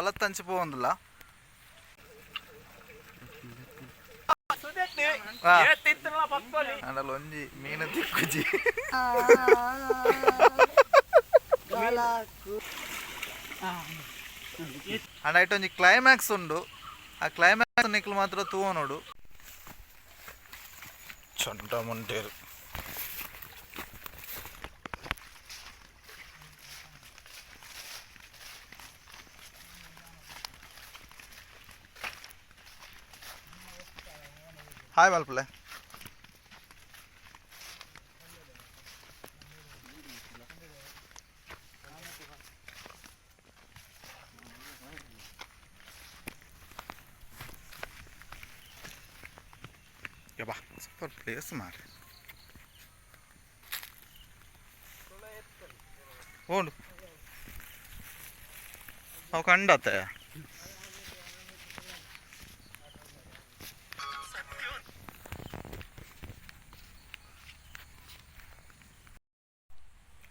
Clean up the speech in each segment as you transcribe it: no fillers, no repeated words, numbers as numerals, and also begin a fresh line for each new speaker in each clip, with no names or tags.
ಕೊಲತ್ತಂಚಿ ಪೋವೊಂದುಲ್ಲ. ಆಂಡಲ ಒಂಜಿ ಮೀನು ತಿಕ್ಕುಜಿ. ಅಂಡ ಐಟ್ ಒಂಜಿ ಕ್ಲೈಮ್ಯಾಕ್ಸ್ ಉಂಡು. ಆ ಕ್ಲೈಮ್ಯಾಕ್ಸ್ ನಿಕ್ಲು ಮಾತ್ರ ತೂವನೋಡು. ಚಂಡ ಮುಂಡೇರು. ಹಾಯ್ ಮಲ್ಪಲೆ. ಯಬ್ಬಾ, ಸೂಪರ್ ಪ್ಲೇಸ್ ಮಾರೆ. ಓಂಡು ಅವು ಕಂಡತ್ತೆ.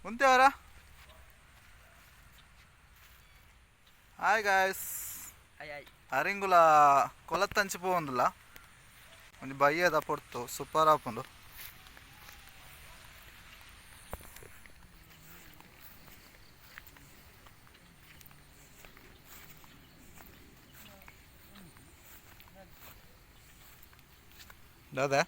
ಉಂತ್ಯವರ. Hi guys, ಅರಿಂಗುಲ ಕೊಲತ್ತಂಚಿ ಪೋವೊಂದುಲ್ಲ. ಒಂಜಿ ಬಯ್ಯದ ಪೊರ್ತು, ಸೂಪರ್ ಆಪುಂಡು. ದಾದಾ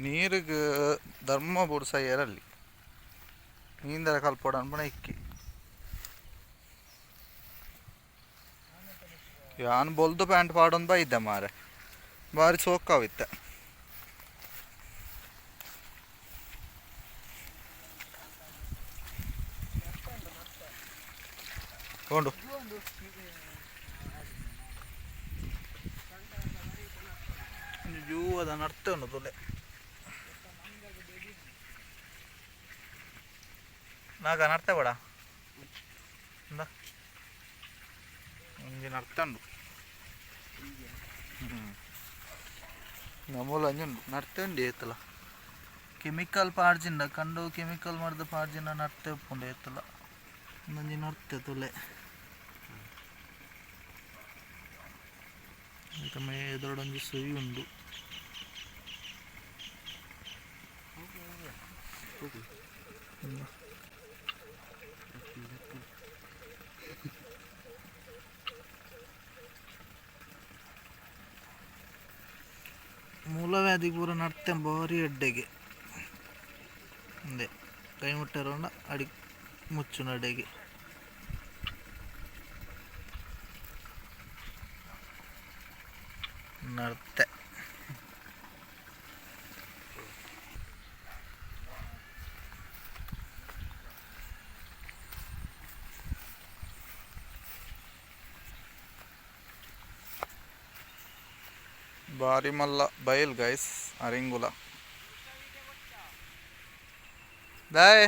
ನೀರಿಗೆ ಧರ್ಮ ಬುಡ್ಸ ಏರಲ್ಲಿ ನೀಂದರ ಕಲ್ಪೋಡು ಅನ್ಪಣ ಇಕ್ಕಿ. ಯಾನ್ ಬೊಲ್ದು ಪ್ಯಾಂಟ್ ಪಾಡೊಂದು ಬೈದೆ ಮಾರೆ, ಬಾರಿ ಸೋಕಾವಿತ್ತೆ. ಉಂಡು ಜೂವದ ನಡ್ತೆ ಉಂಡು ತುಲೆ. ನಾಗ ನಡ್ತೆ ಬೇಡ. ಇಂದ ಒಂಜಿ ನಡ್ತೆ ಉಂಡು. ನಮೂಲ ಒಂಜಿ ಉಂಡು, ನಡ್ತೆ ಉಂಡು. ಏತಲ ಕೆಮಿಕಲ್ ಪಾಡ್ಜಿಂಡ ಕಂಡು ಕೆಮಿಕಲ್ ಮರ್ದ್ ಪಾಡ್ಜಿಂಡ ನಡ್ತೆ ಉಪ್ಪುಂಡು ಏತಲ. ಒಂಜಿ ನಡ್ತೆ ತುಲೆ. ಎದುರುಡೊಂಜಿ ಸುಯಿ ಉಂಡು. ಮೂಲವ್ಯಾಧಿ ಪೂರ ನಡ್ತೆ ಬಾರಿ ಎಡ್ಡೆಗೆ. ಉಂದೆ ಕೈ ಮುಟ್ಟೆರೋಂಡ ಅಡಿ ಮುಚ್ಚುನ ಅಡೆಗೆ. ನಡ್ತೆ. ಬಾರಿ ಮಲ್ಲ ಬೈಲ್ ಗೈಸ್ ಅರಿಂಗುಲ. ದಾಯ್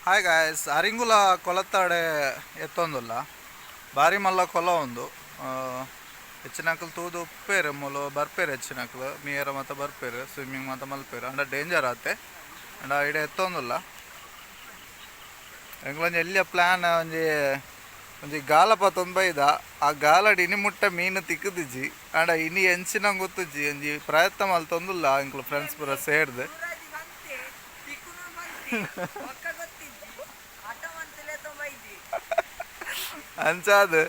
ಹಾಯ್ ಗಾಯ್ಸ್, ಅರಿಂಗುಲ ಕೊಲತ್ತಾಡೆ ಎತ್ತೊಂದುಲ್ಲ. ಬಾರಿ ಮಲ್ಲ ಕೊಲ ಉಂದು. ಹೆಚ್ಚಿನಕುಲು ತೂದು ಉಪ್ಪೇರು, ಮೂಲು ಬರ್ಪೇರು. ಹೆಚ್ಚಿನಕುಲು ಮೀಯರ ಮಾತ ಬರ್ಪೇರು, ಸ್ವಿಮ್ಮಿಂಗ್ ಮಾತ ಮಲ್ಪೇರು. ಅಂಡ ಡೇಂಜರ್ ಆತೆ. ಅಂಡ ಇಡೆ ಎತ್ತೊಂದುಲ್ಲ. ಎಂಕ್ಲೊಂಜಿ ಎಲ್ಯ ಪ್ಲಾನ್, ಒಂಜಿ ಒಂಜಿ ಗಾಲ ಪತ್ತೊಂದು ಬೈದ. ಆ ಗಾಲಡ್ ಇನಿ ಮುಟ್ಟ ಮೀನು ತಿಕ್ಕುದಿಜ್ಜಿ. ಆಂಡ ಇನಿ ಎಂಚಿನ ಗೊತ್ತುಜ್ಜಿ, ಒಂಜಿ ಪ್ರಯತ್ನ ಮಲ್ತೊಂದುಲ್ಲ ಎಂಕ್ಲು ಫ್ರೆಂಡ್ಸ್ ಪೂರ ಸೇರ್ದ್. ಅಂಚಾದ್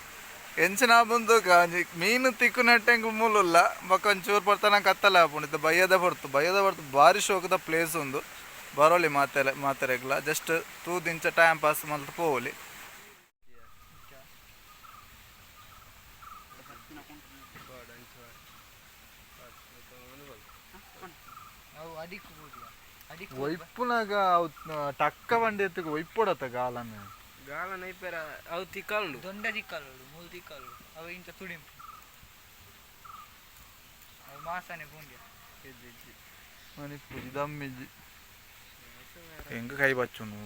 ಎಂಚಿನ ಬಂದು ಒಂಜಿ ಮೀನು ತಿಕ್ಕುನೆಟ್ಟ ಎಂಕ್ಲು ಮೂಲುಲ್ಲ. ಬೊಕ್ಕ ಒಂಚೂರು ಪೊರ್ತನ ಕತ್ತಲೆ ಆಪುಂಡು. ಇತ್ತೆ ಬಯ್ಯದ ಪೊರ್ತು, ಬಯ್ಯದ ಪೊರ್ತು. ಬಾರಿ ಶೋಕುದ ಪ್ಲೇಸ್ ಉಂದು. ಬರೋಲಿ ಮಾತೆರೆ ಮಾತೆರೆಗ್ಲ. ಜಸ್ಟ್ ತೂದಿಂಚ ಟೈಮ್ ಪಾಸ್ ಮಲ್ತ್ ಪೋವೊಲಿ. ಒಯ್ಪುನಗ ಅವು ಟಕ್ಕ ಬಂಡಿ ಎತ್ತುಗು ಒಯ್ಪೊಡತ್ತ ಗಾಲನ್.
ಗಾಲ ನೈಪೆರ ಅವು ತಿಕ್ಕಲ್ಡು.
ದೊಂಡ ತಿಕ್ಕಲ್ಲು, ಮೂಲು ತಿಕ್ಕಲ್ಲು. ಅವು ಇಂಚ ತುಡಿಂಪು. ಅವು ಮಾಸನೆ ಪುಂಡ್ಯ.
ಮನಿಪುಜಿ, ದಮ್ಮಿಜಿ. ಎಂಕ್ ಕೈ ಬಚ್ಚುನು.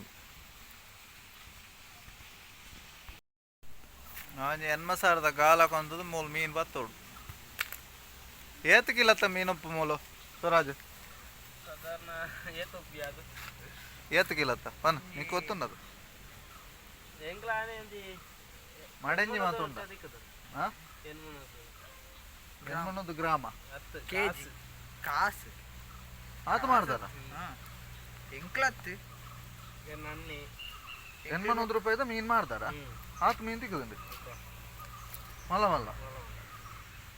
ಒಂಜಿ ಎನ್ಮ ಸಾವಿರದ ಗಾಲ ಕೊಂತದ್ದು ಮೂಲು ಮೀನು ಬತ್ತೋಡು. ಏತ್ ಕಿಲತ್ತ ಮೀನುಪ್ಪು ಮೂಲು ಸ್ವರಾಜ್?
ಸಾಧಾರಣ ಏತೊಪ್ಪಿ ಅದು.
ಏತ್ ಕಿಲತ್ತ ಪನ್ ನಿಕ್ ಗೊತ್ತುಂಡದು?
ಎಂಕ್ಲಾನೆ ಒಂಜಿ.
ಮಡೆಂಜಿ ಮಾತ ಉಂಡ. ಹಾ, ಎನ್ಮನೊಂದು ಗ್ರಾಮ.
ಹತ್ತು.
ಕೆಜಿ ಕಾಸು.
ಆತ ಮಾಡ್ತಾರ.
ಹಾಂ, ಎಂಕ್ಲತ್ತು.
ನನ್ನಿ.
ಎನ್ಮನೊಂದು ರೂಪಾಯಿದ ಮೀನು ಮಾಡ್ತಾರ. ಆತ ಮೀನು ತಿಕ್ಕುದುಂಡು ಮಲ್ಲ ಮಲ್ಲ.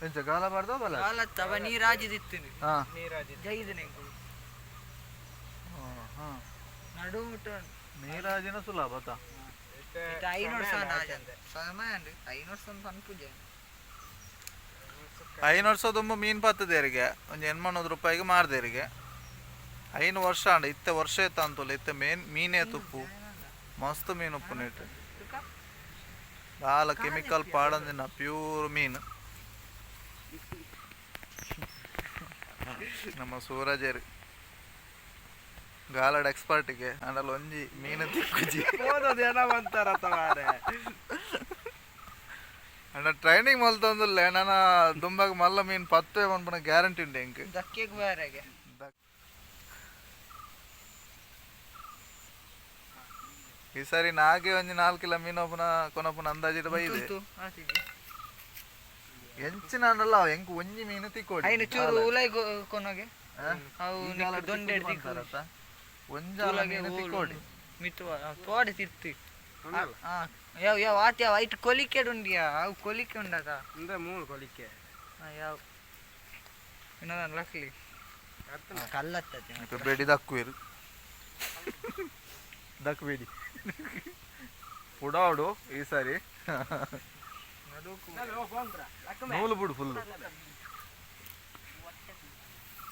ಎಂಚ ಗಾಲ ಬಾರ್ದ ಬಲ?
ಕಾಲತ್ತು ಅವ ನೀರು ಆಜಿದಿತ್ತು.
ಹಾ.
ನೀರಾಜಿ.
ಜೈದನೆ ಎಂಕುಲು.
ಹಾ.
ನಡು ಮುಟ್ಟ.
ನೀರಾಜಿನ ಸುಲಭ ತಾ.
500 ಸಣ್ಣ ಆಜಂದೆ ಸಮಯ 500 ಸಣ್ಣ ಸಣ್ಣ ಪೂಜೆ.
500 ವರ್ಷ ತುಂಬ ಮೀನು ಪತ್ತದೇರಿಗೆ ಒಂಜಿ ಎನ್ಮನೊಂದು ರೂಪಾಯಿಗೆ ಮಾರ್ದೇರಿಗೆ. 5 ವರ್ಷ ಅಂಡ ಇತ್ತೆ ವರ್ಷ ಇತ್ತ ಅಂತಲ್ಲ. ಇತ್ತೆ ಮೇನ್ ಮೀನೇ ತುಪ್ಪು ಮಸ್ತ್ ಮೀನು ಉಪ್ಪು ನೀಟ್. ದಾಲ ಕೆಮಿಕಲ್ ಪಾಡಂದಿನ ಪ್ಯೂರ್ ಮೀನು. ನಮ್ಮ ಸೂರಜರ್ ಗಾಲಡ್ ಎಕ್ಸ್ಪರ್ಟಿಗೆ ಅಂಡಲ್ ಒಂಜಿ ಮೀನು ತಿಕ್ಕುಜಿ.
ಓದೋದು ಏನೋ ಅಂತಾರ ತವಾರೆ.
ಅಂಡ ಟ್ರೈನಿಂಗ್ ಮಲ್ತೊಂದುಲ್ಲೆ ನನ ದುಂಬಾಗ ಮಲ್ಲ ಮೀನು ಪತ್ತುವೆ ಪನ್ಪುನ ಗ್ಯಾರಂಟಿ ಉಂಡು ಎಂಕ್.
ದಕ್ಕೆಗ್ ಬಾರೆಗೆ.
ಈ ಸರಿ ನಾಗೆ ಒಂಜಿ 4 ಕಿಲೋ ಮೀನು ಒಪ್ಪುನ ಕೊನಪುನ ಅಂದಾಜಿಡ್ ಬೈದೆ.
ಉಂಟು ಆತಿಜಿ.
ಎಂಚಿನ ಅಂಡಲ್ಲ ಎಂಕ್ ಒಂಜಿ ಮೀನು ತಿಕ್ಕೋಡಿ.
ಐನು ಚೂರು ಉಲೈ ಕೊನೊಗೆ. ಅವು
ಈ
ನಿಕ್ಕ್
ಗಾಲಡ್
ದೊಂಡೆಡ್
ತಿಕ್ಕುದು
ತಿಕ್ಕು.
ಪನ್ತಾರತ್ತ? ಒಂಜಾಲ
ತೂಲಗೆ
ಮೀನು
ಓಲು
ತಿಕ್ಕೋಡಿ.
ಮಿತ್ತು ತೋಡೆ ತಿರ್ತು. ಹಾ, ಯಾವ ಯಾವ ಆತ ಯಾವ ಐಟ್ ಕೊಲಿಕೆಡ್ ಉಂಡಿಯಾ? ಅವು ಕೊಲಿಕೆ ಉಂಡದ.
ಅಂದ್ರೆ ಮೂಳು ಕೊಲಿಕೆ.
ಹಾ, ಯಾವ ಇನ್ನೊಂದು ಲಕ್ಲಿ ಕಲ್ಲತ್ತತೆ.
ಇತ್ತೆ ಬೆಡಿ ದಕ್ಕುವೆರು, ದಕ್ಬೇಡಿ ಪುಡಾಡು ಈ ಸಾರಿ. ನೂಲು ಬಿಡು ಫುಲ್.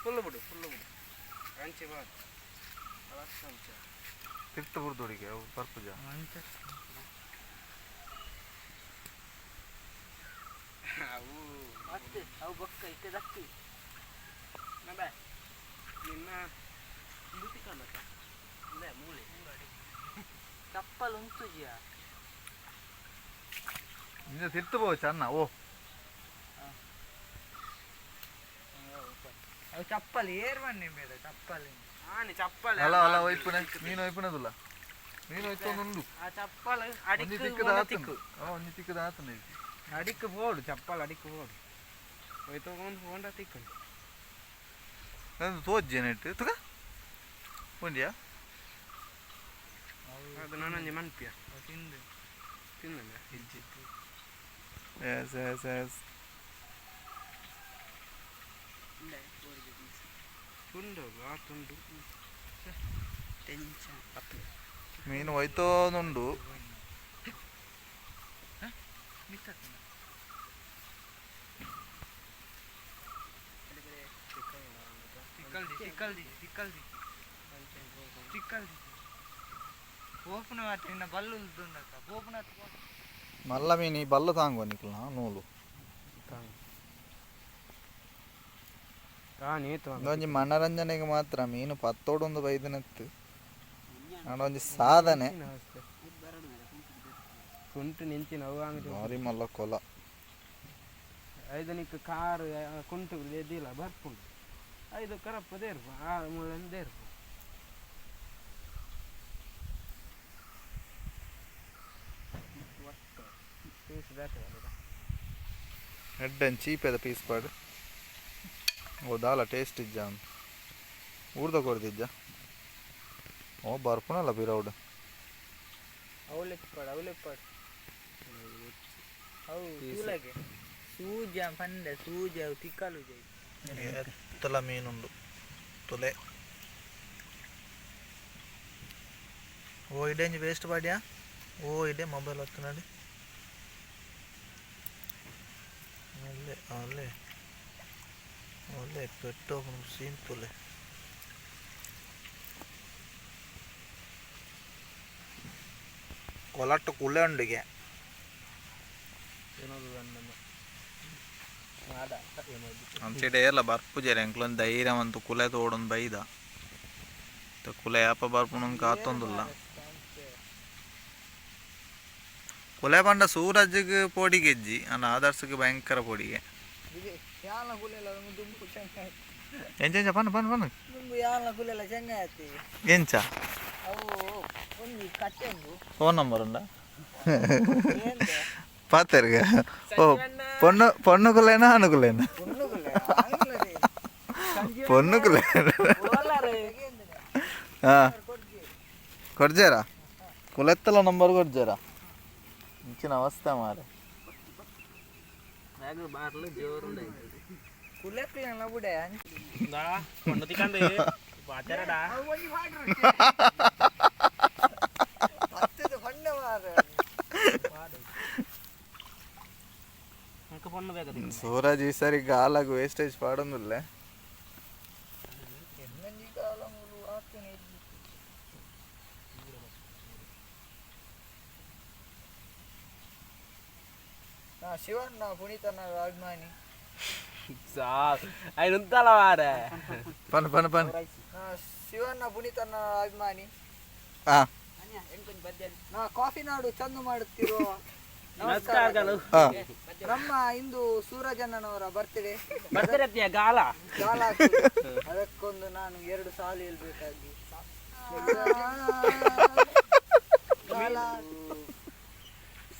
ಫುಲ್ ಬಿಡು, ಫುಲ್ ಬಿಡು. ಅಂಚೆ ಬಾ.
ತಿರ್ತು ಬುಡ್ದುಡಿಗೆ ಅವು ಬರ್ಪುಜ.
ಅವು
ಅವು ಬೊಕ್ಕ ಇತ್ತೆ ದಕ್ಕಿ.
ನಿನ್ನ ಮೂಳೆ.
ಚಪ್ಪಲ್ ಉಂತುಜಿಯಾ?
ನಿನ್ನ ತಿರ್ತು ಪೋ ಚನ್ನ ಓ.
ಅವು ಚಪ್ಪಲ್ ಏರ್ ಬನ್ನಿ ಬೇಡ ಚಪ್ಪಲ್.
ಆನೆ ಚಪ್ಪಲ್.
ಅಲ್ಲ ಅಲ್ಲ, ಒಯ್ಪುನೆ ಮೀನು ಒಯ್ಪುನದುಲ್ಲ, ಮೀನು ಒಯ್ತೊಂದುಂಡು.
ಆ ಚಪ್ಪಲ್
ಒಂಜಿ
ಅಡಿಕ್
ತಿಕ್ಕದ
ಒಂದ
ಆತುಂಡು.
ತಿಕ್ಕು.
ಆ, ಒಂಜಿ ತಿಕ್ಕದ ಆತುಂಡು ಈಗ.
ಅಡಿಕ್ ಬೋಡು ಚಪ್ಪಲ್ ಅಡಿಕ್ ಬೋಡು ಹೋಯ್ತು ಹೋಂಡ ತಿಕ್ಕು.
ಅದು ತೋಜ್ಜೆ ನೆಟ್ ತುಕ ಉಂಡಿಯಾ?
ಅದು ನಾನೊಂಜಿ ಮನ್ಪಿಯ.
ತಿಂದು.
ತಿನ್ನಲ್ಲ.
ಇಜ್ಜಿ. Yes yes yes.
ತುಂಡು ಆ ತುಂಡು.
ಟೆನ್ಷನ್.
ಮೀನು ಒಯ್ತೋನುಂಡು.
ಮಿತ್ತತ್ತನ. ತಿಕ್ಕಲ್ದಿ ತಿಕ್ಕಲ್ದಿ ತಿಕ್ಕಲ್ದಿ ತಿಕ್ಕಲ್ದಿ ಪೋಪುನ ಮಾತ್ರ ಇನ್ನ ಬಲ್ಲು ಉಂಡಕ್ಕ ಪೋಪುನ.
ಮಲ್ಲ ಮೀನು ಈ ಬಲ್ಲ ತಾಂಗುವ ನಿಕ್ಲ ನೂಲು. ಒಂಜಿ ಮನರಂಜನೆಗೆ ಮಾತ್ರ ಮೀನು ಪತ್ತೋಡೊಂದು ಬೈದಿನತ್ತು ಆಂಡ ಒಂಜಿ ಸಾಧನೆ.
ಕುಂಟು ನಿಂತಿನ ಅವು ಅಂಗಡಿ.
ಭಾರಿ ಮಲ್ಲ ಕೊಲ.
ಐದನಿಕ್ ಕಾರು ಕುಂಟು ಎದ್ದಿಲ್ಲ ಬರ್ಪುಂಡು. ಐದು ಕರಪ್ಪ ದೇರ್ಪು ಆ ಮುಳ್ಳನ್ನು ದೇರ್ಪು. ಪೀಸ್ ಬೇಕಲ್ಲ.
ಹೆಡ್ ಅಂಡ್ ಚೀಪೆದ ಪೀಸ್ ಪಾಡ್. ಓ ದಾಲ ಟೇಸ್ಟ್ ಇಜ್ಜ ಊರ್ದ ಕೊರ್ದಿಜ್ಜ. ಓ ಬರ್ಪುನಲ್ಲ ಪಿರೌಡ್.
ಅವಲೆಪ್ಪಾಡು ಅವಲೆಪ್ಪಾಡು ಅವು ತೂಲಗೆ ಸೂಜ ಪಂಡೆ ಸೂಜ ಅವು ತಿಕ್ಕಲು ಜೈ.
ಎತ್ತಲ ಮೀನುಂಡು ತುಲೆ. ಓ ಇಡೇಂಜಿ ವೇಸ್ಟ್ ಪಾಡ್ಯಾ. ಓ ಇಡೆ ಮೊಬೈಲ್ ಹತ್ತಿನಡಿ ಅಲ್ಲೇ ಅಲ್ಲೇ ಅಲ್ಲೇ ಪೆಟ್ಟು ಸೀನ್ ತುಲೆ. ಕೊಲಟ್ಟು ಕುಳ್ಳೆ ಉಂಡಿಗೆ. ಅಂಚಿಡೆ ಏರ್ಲ ಬರ್ಪುಜೆರ್ ಎಂಕ್ಲೊಂದು ಧೈರ್ಯ ಮಂತು ಕುಲೆ ತೋಡೊಂದು ಬೈದ. ಕುಲೆ ಯಾಪ ಬರ್ಪುನೊಂದು ಕಾತೊಂದುಲ್ಲ. ಕುಲೆ ಪಂಡ ಸೂರಜ್ಗೆ ಪೋಡಿಗೆ ಇಜ್ಜಿ ಅಣ್ಣ ಆದರ್ಶಕ್ಕೆ ಭಯಂಕರ ಪೋಡಿಗೆ.
ಯಾಲ ಕುಲೆಲ್ಲ ದುಂಬು ಚೆಂಗ.
ಎಂಚ ಎಂಚ ಪನ್ನ ಪನ್ನ ಪನ್ನ.
ದುಂಬು ಯಾಲ ಕುಲೆಲ್ಲ ಚೆಂಗ ಆಯ್ತಿ.
ಎಂಚ?
ಅವು ಒಂಜಿ ಕಟ್ಟೆ ಉಂಡು.
ಫೋನ್ ನಂಬರ್ ಉಂಡ ಪಾತೆರ್ಗ. ಓ ಪೊಣ್ಣು ಪೊಣ್ಣು ಕುಲೇನಾ ಅನುಕುಲೇನಾ?
ಪೊಣ್ಣು ಕುಲೆ.
ಪೊಣ್ಣು ಕುಲೆ. ಹಾಂ ಕೊಡ್ಜೇರಾ ಕುಲೆತ್ತಲ ನಂಬರ್ ಕೊಡ್ಜೇರಾ ಇಂಚಿನ ಅವಸ್ಥೆ ಮಾರೆ.
ಕುಲೆಕ್ಲೆಲ್ಲ ಬಿಡೆ. ಹತ್ತದ ಹೊಣ್ಣೆ ಮಾರೆ.
ಸೂರಜ್ ಈ ಸರಿ ಗಾಲಾಗ ವೇಸ್ಟೇಜ್ ಪಾಡೊಂದಿಲ್ಲ.
ಎನ್ನಂಜಿ ಕಾಲ ಮೂಲು ಆತನೆ ಇಜ್ಜಿ. ನಾ ಶಿವಣ್ಣ ಪುನೀತನ ಅಭಿಮಾನಿ.
ಉಂತಲ್ಲ ಮಾರೆ.
ಪನ್ ಪನ್ ಪನ್.
ನಾ ಶಿವಣ್ಣ ಪುನೀತನ ಅಭಿಮಾನಿ.
ಹಾ.
ನಾ ಕಾಫಿ ನಾಡು ಚಂದ ಮಾಡುತ್ತಿರುವ
ನಮಸ್ಕಾರಗಳು.
ಹಾ.
ನಮ್ಮ ಇಂದು ಸೂರಜಣ್ಣನವರ ಬರ್ತ್ಡೇ.
ಬರ್ತಿರತ್ತಿಯ ಗಾಲ
ಗಾಲ. ಅದಕ್ಕೊಂದು ನಾನು ಎರಡು ಸಾಲು ಹೇಳ್ಬೇಕಾಗಿ. ಗಾಲ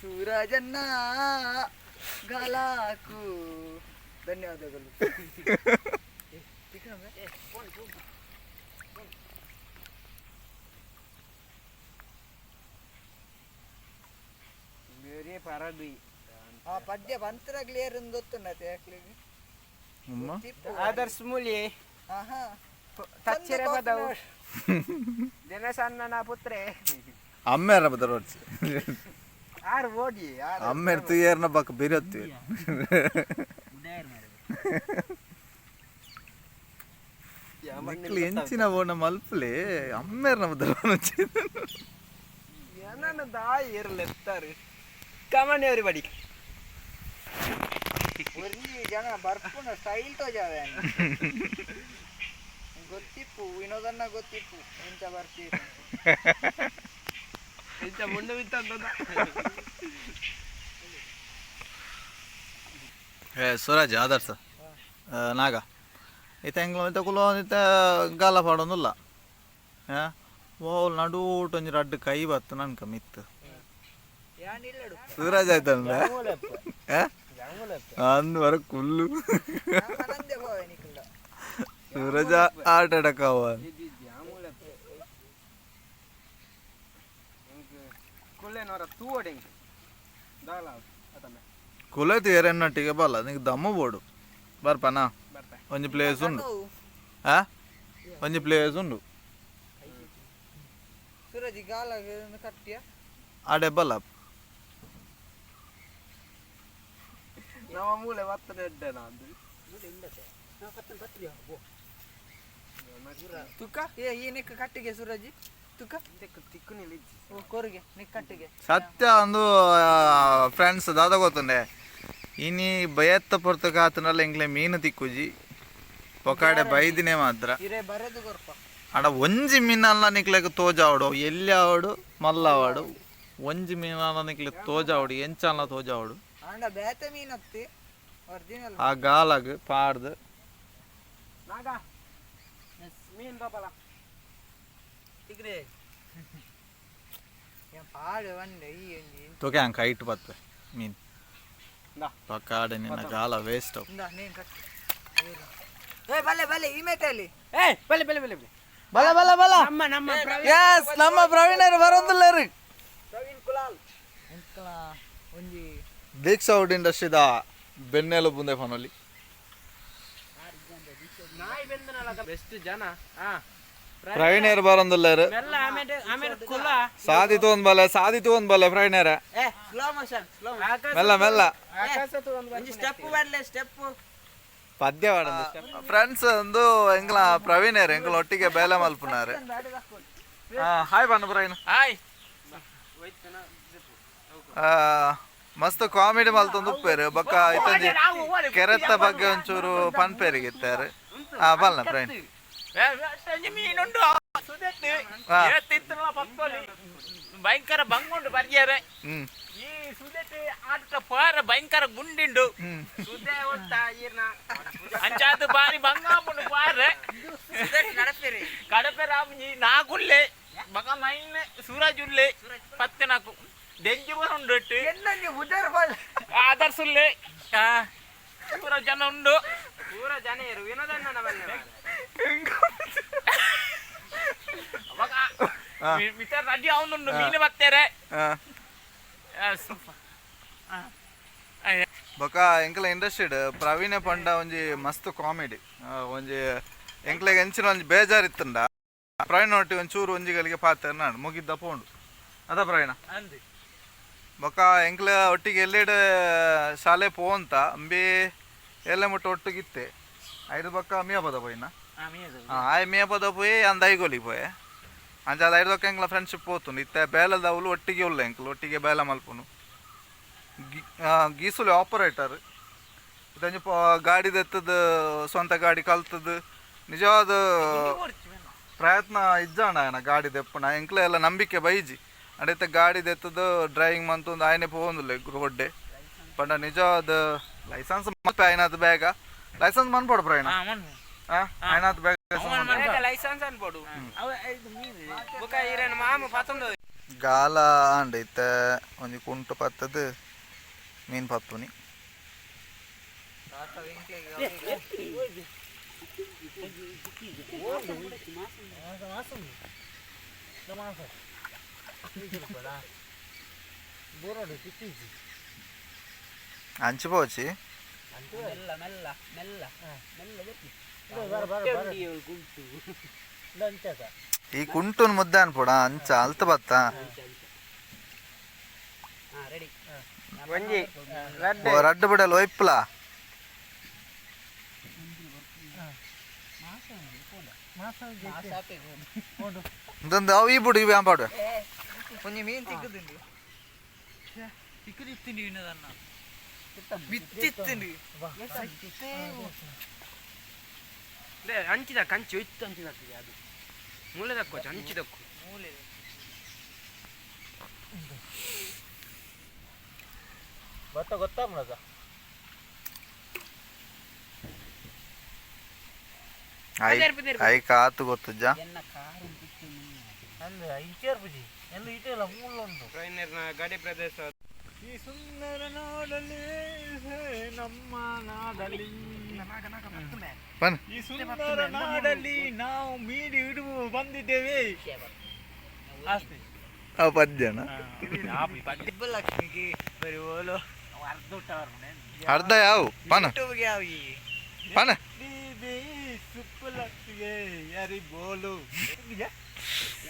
ಸೂರಜಣ್ಣ ಗಾಲಾಕು. ಧನ್ಯವಾದಗಳು.
ಬೇರೆ ಪರದು.
ಆ ಪದ್ಯ ಬಂತರ ಕ್ಲಿಯರ್ ಗೊತ್ತುಂಡತೆ.
ಉಮ್ಮ.
ಆದರ್ಶ್ ಮೂಲಿ.
ಆಹಾ.
ತಚ್ಚರೆ ಬದವು ದಿನಸಣ್ಣನ ಪುತ್ರೆ.
ಅಮ್ಮೇರ ಬದರೋಡ್ಸಿ.
ಆರು ಓಡಿ ಆರು.
ಅಮ್ಮೇರ್ ತುಯ್ಯರ್ನ ಬಕ್ಕ ಬಿರತ್ತಿ. ನಿಕ್ಲು ಎಂಚಿನ ಬೋಣ ಮಲ್ಪಲೆ ಅಮ್ಮೇರ್ನ ಬದರೋಡ್ಸಿ.
ಏನನ್ನ ದಾಯಿ ಇರಲೆತ್ತಾರೆ ಕಮನ್ ಎವ್ರಿಬಡಿ.
ಒಂಜಿ ಜನ ಬರ್ಪುನ ಸ್ಟೈಲ್ ತೋಜಾವೆ. ಗೊತ್ತಿಪ್ಪು ವಿನೋದನ್ನ ಗೊತ್ತಿಪ್ಪು ಎಂಚ ಬರ್ತೀರಿ.
ಇಂಚ ಮುಂಡು ಬಿತ್ತಂತ.
ಏ ಸೂರಜ್ ಆದರ್ಶ ನಾಗ ಇತ್ತ ಎಂಗ್ಲ ಇತ್ತ ಕುಲ ಇತ್ತ ಗಾಲ ಪಾಡೊಂದುಲ್ಲ. ಓ ನಡೂಟ್ ಒಂಜಿ ರಡ್ಡ್ ಕೈ ಬತ್ತು ನನ್ಕ ಮಿತ್ತು.
ಯಾನಿಲ್ಲಡು.
ಸೂರಜ್ ಆಯ್ತಲ್ಲ ಅಂದು ಬರ ಕುಲ್ಲು.
ಆನಂದೆ ಹೋವೆ ನಿಕ್ಕುಂಡ.
ಸೂರಜ ಆಟ ಆಡಕ್ಕವ.
ಕುಲ್ಲೇನವರ ತೂವಡೆಂಗ್ ದಾಲ ಅದನ್ನ.
ಕುಲ ತೀರನ್ನೊಟ್ಟಿಗೆ ಬಲ್ಲ ನಿಂಗೆ ದಮ್ಮ ಬೋಡು ಬರ್ಪನಾ?
ಬರ್ತಾ.
ಒಂಜಿ ಪ್ಲೇಸ್ ಉಂಡು. ಆ ಒಂಜಿ ಪ್ಲೇಸ್ ಉಂಡು.
ಸೂರಜ್ ಗಾಲ ಕಟ್ಟಿಯ.
ಆಡೆ ಬಲ್ಲ.
ನಮ್ಮ ಮೂಲೆ ಬತ್ತದ ಎಡ್ಡೆ ನಂದು.
ತುಕ್ಕ ಏ ಈ ನಿಕ್ಕ ಕಟ್ಟಿಗೆ ಸೂರಜ್ ತುಕ್ಕ.
ತಿಕ್ಕು ನಿಲ್ಲಿಜ್ಜಿ.
ಓ ಕೊರಿಗೆ ನಿಕ್ ಕಟ್ಟಿಗೆ.
ಸತ್ಯ ಒಂದು ಫ್ರೆಂಡ್ಸ್ ದಾದ ಗೊತ್ತುಂಡೆ ಇನಿ ಬಯತ್ತ ಪೊರ್ತಕ ಆತನಲ್ಲ ಎಂಕ್ಲೆ ಮೀನು ತಿಕ್ಕುಜಿ ಪೊಕಾಡೆ ಬೈದಿನೇ ಮಾತ್ರ.
ಇರೆ ಬರೆದು ಕೊರ್ಪ.
ಅಡ ಒಂಜಿ ಮೀನಲ್ಲ ನಿಕ್ಲೆಗ್ ತೋಜಾವಡು ಎಲ್ಲಿ ಆವಡು ಮಲ್ಲವಾಡು ಒಂಜಿ ಮೀನಲ್ಲ ನಿಕ್ಲೆ ತೋಜಾವಡು ಎಂಚಲ್ಲ ತೋಜಾವಡು.
ಆಂಡ ಬೇತೆ ಮೀನತ್ತಿ ಒರಿಜಿನಲ್.
ಆ ಗಾಲಗ್ ಪಾಡ್ದು.
ನಾಗ ಮೀನ್ ಬಾಬಲ ತಿಕ್ರೆ.
ಪಾಡು ಒಂಡೆ ಈ ಒಂಜಿ.
ತೊಕೆ ಅಂಕ ಐಟ್ ಬತ್ವೆ ಮೀನ್.
ಇಂದಾ.
ಪೊಕಾಡೆ ನಿನ್ನ ಗಾಲ ವೇಸ್ಟ್.
ಇಂದಾ ನೀನ್ ಕಟ್ಟಿ. ಏ ಬಲೆ ಬಲೆ ಈ ಮೇಟಲ್ಲಿ.
ಏ ಬಲೆ ಬಲೆ ಬಲೆ ಬಲೆ.
ಬಲ ಬಲ ಬಲ.
ನಮ್ಮ ನಮ್ಮ
ಎಸ್ ನಮ್ಮ ಪ್ರವೀಣರು ಬರೋದಿಲ್ಲ ರೀ.
ಪ್ರವೀಣ್ ಕುಲಾಲ್ ಎಂತಲ ಒಂಜಿ.
ದೀಕ್ಷಾ ವುಡ್ ಇಂಡಸ್ಟ್ರಿದ ಬೆನ್ನೆಲುಬುಂದೆ ಫನೊಲಿ.
ನಾಯಿ ಬೆಂದನಲ್ಲ ಬೆಸ್ಟ್ ಜನ. ಹಾ.
ಪ್ರವೀಣರು ಬರೋದಿಲ್ಲ.
ಮೆಲ್ಲ ಆಮೇಲೆ ಆಮೇಲೆ ಕುಲ.
ಸಾದಿತು ಒಂದ್ ಬಲೆ ಸಾದಿತು ಒಂದ್ ಬಲೆ ಪ್ರವೀಣರ.
ಏ ಸ್ಲೋ ಮೋಷನ್ ಸ್ಲೋ.
ಮೆಲ್ಲ ಮೆಲ್ಲ.
ಆಕಾಶ
ಒಂಜಿ ಸ್ಟೆಪ್ ಬರ್ಲೆ ಸ್ಟೆಪ್.
ಪದ್ಯ ಫ್ರೆಂಡ್ಸ್ ಒಂದು ಎಂಗ್ಲ ಪ್ರವೀಣರ್ ಎಂಗ್ಲ ಒಟ್ಟಿಗೆ ಬೇಲೆ ಮಲ್ಪುನಾರು. ಹಾಯ್ ಬಣ್ಣ ಪ್ರವೀಣ್.
ಹಾಯ್.
ಮಸ್ತ್ ಕಾಮಿಡಿ ಮಲ್ತೊಂದು ಉಪ್ಪೇರು ಬೊಕ್ಕ ಇತ್ತಂಜಿ ಕೆರೆತ್ತ ಬಗ್ಗೆ ಒಂಚೂರು ಪನ್ಪೇರಿಗೆ ಇತ್ತಾರೆ. ಹಾ ಬಲ್ಲ ಪ್ರವೀಣ್.
ಮೀನುಂಡು ಸುದೆಟ್ಟು
ಹಾ.
ಏತ್ತಿತ್ತಲ್ಲ ಪಕ್ಕೋಲಿ ಭಯಂಕರ ಬಂಗುಂಡು ಬರ್ಯಾರೆ.
ಹ್ಮ್.
ಈ ಸುದೆಟ್ ಆಟದ ಪಾರ ಭಯಂಕರ ಗುಂಡಿಂಡು.
ಸುದೆ ಒತ್ತ ಈರ್ನ.
ಅಂಚಾದ ಬಾರಿ ಬಂಗಾಪುಂಡು ಪಾರ.
ನಡಪೇರಿ.
ಕಡಪೆ ರಾಮಜಿ ನಾಕುಲ್ಲೆ ಬಕ ಮೈನ್ ಸೂರಜ್ ಉಲ್ಲೆ ಪತ್ತೆ ನಾಕು ದೆಂಜಿ ಉಂಡು ಇಟ್ಟು.
ಎನ್ನಂಗೆ ಉದರ್ ಬಾಲ್.
ಆದರ್ಶುಲ್ಲೆ ಪೂರ ಜನ ಉಂಡು.
ಪೂರ ಜನ ಇರು ವಿನೋದಣ್ಣನ ಬಲ್ಲೆ.
ಬಕ ಮಿತ್ರ ರೆಡಿ ಅವನುಂಡು ಮೀನು ಬತ್ತೇರೆ.
ಬೊಕ ಎಂಕಲ ಇಂಡಸ್ಟ್ರಿಡ್ ಪ್ರವೀಣ ಪಂಡ ಒಂಜಿ ಮಸ್ತ್ ಕಾಮಿಡಿ ಒಂಜಿ ಎಂಕ್ಲೆಗ್ ಎಂಚಿನ ಒಂಜಿ ಬೇಜಾರ್ ಇತ್ತುಂಡ ಪ್ರವೀಣ ಒಟ್ಟಿ ಒಂಚೂರು ಒಂಜಿ ಗಳಿಗೆ ಪಾತೆ ನಾಡು ಮುಗಿದ್ದ ಪೋಂಡು ಅದ ಪ್ರವೀಣ. ಬೊಕ ಎಂಕ್ಲ ಒಟ್ಟಿಗೆ ಎಲ್ಲೆಡೆ ಶಾಲೆ ಪೋಂತ ಅಂಬಿ ಎಲ್ಲ ಮುಟ್ಟ ಒಟ್ಟಿಗಿತ್ತೆ ಐದು ಬೊಕ್ಕ ಮಿಯಪದ ಪೋಯಿನ ಆಯ್ ಮಿಯಪದ ಪೋಯಿ ಅಂದ ಐಗೋಲಿ ಪೋಯೆ ಅಂಚಾದ ಐದು ಬೊಕ್ಕ ಎಂಕ್ಲ ಫ್ರೆಂಡ್ಶಿಪ್ ಪೋತುಂಡು ಇತ್ತೆ ಬೇಲದವ್ಲು ಒಟ್ಟಿಗೆ ಉಲ್ಲ ಎಂಕ್ಲು ಒಟ್ಟಿಗೆ ಬೇಲ ಮಲ್ಪುನು ಗೀಸುಲಿ ಆಪರೇಟರ್ ಇದೊಂಜಿ ಗಾಡಿ ದೆತ್ತದ ಸ್ವಂತ ಗಾಡಿ ಕಲ್ತದ ನಿಜವಾದ ಪ್ರಯತ್ನ ಇಜ್ಜಾಣ ಆಯನ ಗಾಡಿ ದೆಪ್ಪುನ ಎಂಕ್ಲೆ ಎಲ್ಲ ನಂಬಿಕೆ ಬೈಜಿ ಅಂಡೈತೆ ಗಾಡಿ ದೆತ್ತದ ಡ್ರೈವಿಂಗ್ ಮಂತೊಂದು ಆಯನೆ ಪೋವೊಂದುಲ್ಲೆ ರೋಡ್ಡೆ ಪಂಡ ನಿಜವಾದ ಲೈಸೆನ್ಸ್ ಮಲ್ಪೆ ಆಯ್ನಾತ್ ಬೇಗ ಲೈಸೆನ್ಸ್ ಮನ್ಪೊಡು ಪ್ರಯಾಣ ಆಯ್ನಾತ್ ಬೇಗ
ಬೇಗ ಲೈಸೆನ್ಸ್ ಅನ್ಬೋಡು ಬೊಕ ಈರನ ಮಾಮ ಪತ್ತೊಂದು.
ಗಾಲ ಆಂಡ್ ಇತ್ತೆ ಒಂಜಿ ಕುಂಟು ಪತ್ತದ ಮೀನ್ ಪತ್ತುನಿ. ಅಂಚು ಪೋಚಿ.
ಮೆಲ್ಲ ಮೆಲ್ಲ ಮೆಲ್ಲ ಮೆಲ್ಲ.
ಈ ಕುಂಟುನ್ ಮುದ್ದೆ ಅನ್ಪೋಡ ಅಂಚ ಅಲ್ತ ಬತ್ತ.
ಒಂಜಿ.
ಓ ರಡ್ಡು ಬಿಡಲ್ ಒಯ್ಪಲ. ಇಂದೊಂದು ಅವು ಈ ಬುಡು ಇವೆ ಅಂಪಾಡು.
ಒಂಜಿ ಮೀನ್ ತಿಕ್ಕುದುಂಡು ತಿಕ್ಕುದಿತ್ತುಂಡು ವಿನೋದಣ್ಣ ಬಿತ್ತಿತ್ತುಂಡು.
ಅಂಚಿದ ಕಂಚಿ ಇತ್ತು ಅಂಚಿದಕ್ಕೆ ಅದು ಮೂಲೆ ದಕ್ಕೋಚ ಅಂಚಿದಕ್ಕು.
ಮೂಲೆ.
ಗೊತ್ತ ಗೊತ್ತಾಗ್ಬಿಡದ.
I I ಕಾತು ಗೊತ್ತುಜ್ಜ.
ಟ್ರೈನರ್ನ ಗಡಿ ಪ್ರದೇಶ.
ಈ ಸುಂದರ ನಾಡಲಿ ನಮ್ಮ ನಾಡಲಿ
ಬನ್ನಿ.
ಈ ಸುಂದರ ನಾಡಲ್ಲಿ ನಾವು ಮೀನು ಹಿಡಿದು ಬಂದಿದ್ದೇವೆ ಅಷ್ಟೇ.
ಅವು ಪದ್ಯನ.
ಲಕ್ಷ್ಮಿಗೆ ಬರಿ ಓಲು.
ಅರ್ಧ ಯಾವು ಪನ.
ಯೂಟ್ಯೂಬ್ಗೆ ಯಾವ ಈ
ಪನ.
ಸುಪ್ಪಲಕ್ಷ್ಮಿಗೆ ಯಾರಿ ಬೋಲು.